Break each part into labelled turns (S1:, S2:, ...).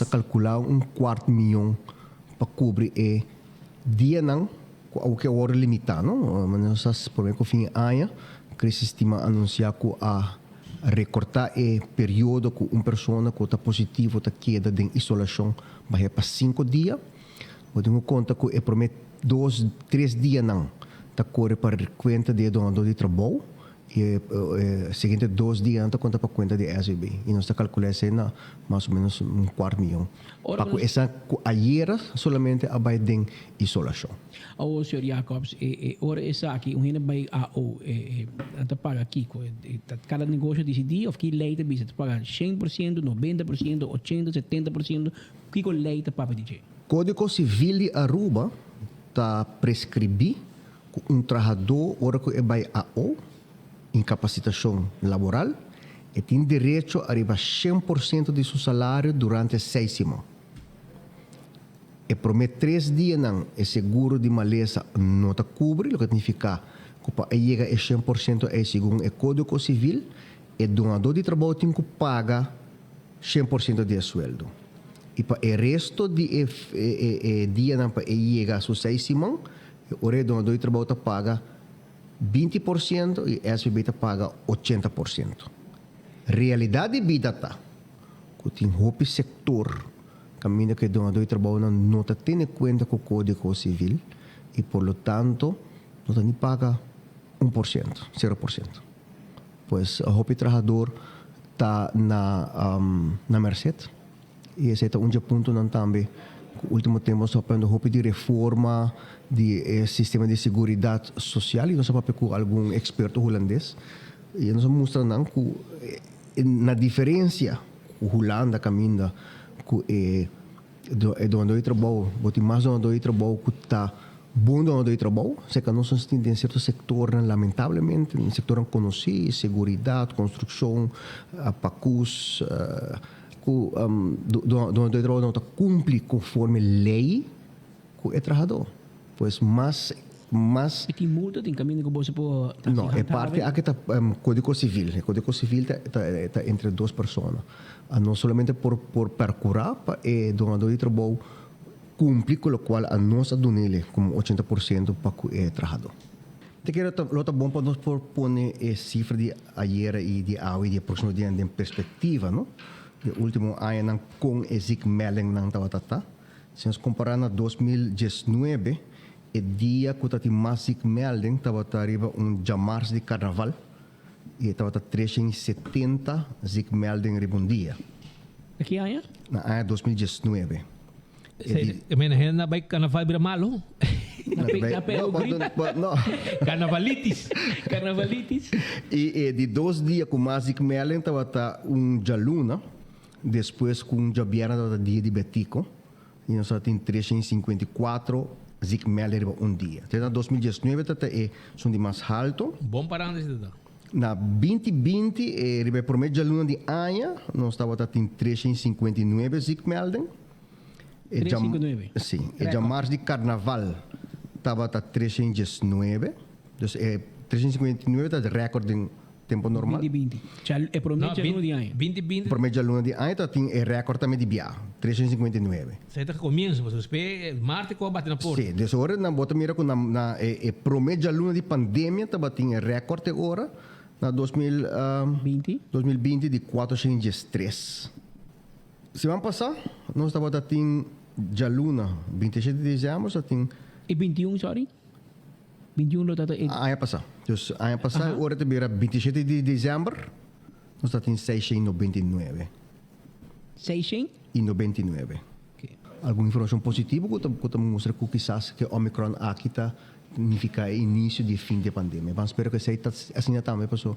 S1: kalkulá un kuart mion pa kubri e dianan ku awor ke a wòrdu limitá, no? Manera nos sa promé ku fin di aña Crisis Team a anunsiá ku a rekortá e periodo ku un persona ku ta positivo ta keda den isolashon bah'é pa sinku dia. Bo tin ku konta ku e promé dos, tres dianan ta kore pa kuenta di e donadó di trabou i e siguiente dos dianan ta konta pa kuenta di SVB. I nos ta kalkulá esei na mas o ménos un kuart mion. Pa ku esnan ku ayera solamente a bai den isolashon.
S2: Awor, señor Jacobs, e ora esaki un hende bai AO, nan ta paga kiko? Ta kada negoshi a disidí òf ki lei ta bisa? Ta paga 100%, 90%, 80, 70%? Kiko lei ta papia di dje?
S1: Kódigo Sivil di Aruba ta preskribí ku un trahadó ora ku e bai AO, inkapasitashon laboral, e tin derecho ariba 100% di su salario durante seis siman. E promé tres dianan e seguro di malesa no ta kubri, loke ta nifiká ku pa e yega e 100% ei segun e Kódigo Sivil, e dunadó di trabou tin ku paga 100% di e sueldo. I pa e resto di e e dianan pa e yega su seis siman, e ora e dunadó di trabou ta paga 20% i SVB ta paga 80%. Realidat di bida ta ku tin hopi sektor kaminda ku e dunadó di trabounan no ta tene kuenta ku Kódigo Sivil i por lo tanto no ta ni paga 1%, 0%. Pues hopi trahador ta na na merced i esei ta un dje puntonan tambe ku ultimo tempu nos ta papiando hopi di reforma di e sistema di seguridat sosial i nos a papia ku algun eksperto hulandes i nos a mustra nan ku na diferensia ku Hulanda kaminda ku e donador di trabou bo tin mas donador di trabou ku ta bon donador di trabou seka nos nos tin den sierto sektornan lamentablemente den sektornan konosí seguridat konstrukshon pakus ku donador di trabou no ta kumpli konforme lei ku e trahadó. Pues mas mas.
S2: I tin multa tin kaminda ku boso por
S1: ta No, e parti aki ta kódigo sivil. E kódigo sivil ta ta ta entre dos persona. Anos solamente por por perkurá pa e donadó di trabou kumpli ku lokual anos a dun'el komo 80% pa ku e trahadó. Ta kere ta lo ta bon pa nos por pone e sifra di ayera i di awe i di e próksimo dianan den perspektiva, no? Di e último añanan kon e ziekmeldingnan tabata ta. Si nos kompará na 2019, e dia ku ta tin mas ziekmelding tabata riba un djamars di karnaval i e tabata 370 ziekmelding riba un dia.
S2: Na ki aña?
S1: Na aña 2019.
S3: E di. E mena hende na bai karnaval bira malo?
S2: Na pe o grip?
S1: No.
S3: Karnavalitis.
S2: Karnavalitis.
S1: I e di dos dia ku mas ziekmelding tabata un djaluna. Despues ku un djabièrnè tabata dia di Betico i nos tabatin 354 ziekmelding riba un dia. Te na 2019 ta ta e sun di mas halto.
S3: Bon paranda si ta ta.
S1: Na 2020 e riba e promé djaluna di aña nos tabata tin 359 ziekmelding. E dja,
S2: 359.
S1: si, e djamars di karnaval tabata 319. Dus e 359 ta rèkòrt den Tempo normal.
S2: Binti binti. Cha e promé djaluna di aña.
S3: Binti binti.
S1: Promé djaluna di aña ta tin e rèkòrt tambe di bia, 359.
S3: Esei ta komienso, pasobra despues marte ku a bati na porta.
S1: Sí, des ora nan bo ta mira ku na na e e promé djaluna di pandemia tabatin e rèkòrt e ora na 2000
S2: Binti.
S1: 2020 di 413. Siman pasá nos tabata tin djaluna 27 di desèmber sa tin.
S2: E 21 sorry? 21 lo ta ta e.
S1: Aña pasá. Dus aña pasá e ora ta bira 27 di desèmber nos ta tin 699.
S2: Seishen?
S1: I 99.
S2: Oké.
S1: Algun informashon positivo ku ta ku ta mustra ku kisas ku e Omicron aki ta nifiká e inisio di e fin di e pandemia. Ban spera ku esei ta asina tambe paso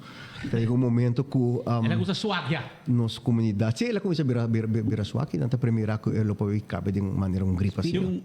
S1: ta yega un momento ku
S3: El a kuminsá swak ya.
S1: nos komunidat, sí el a kuminsá bira bira bira swak i nan ta premirá ku e lo por kabe den manera un grip asina.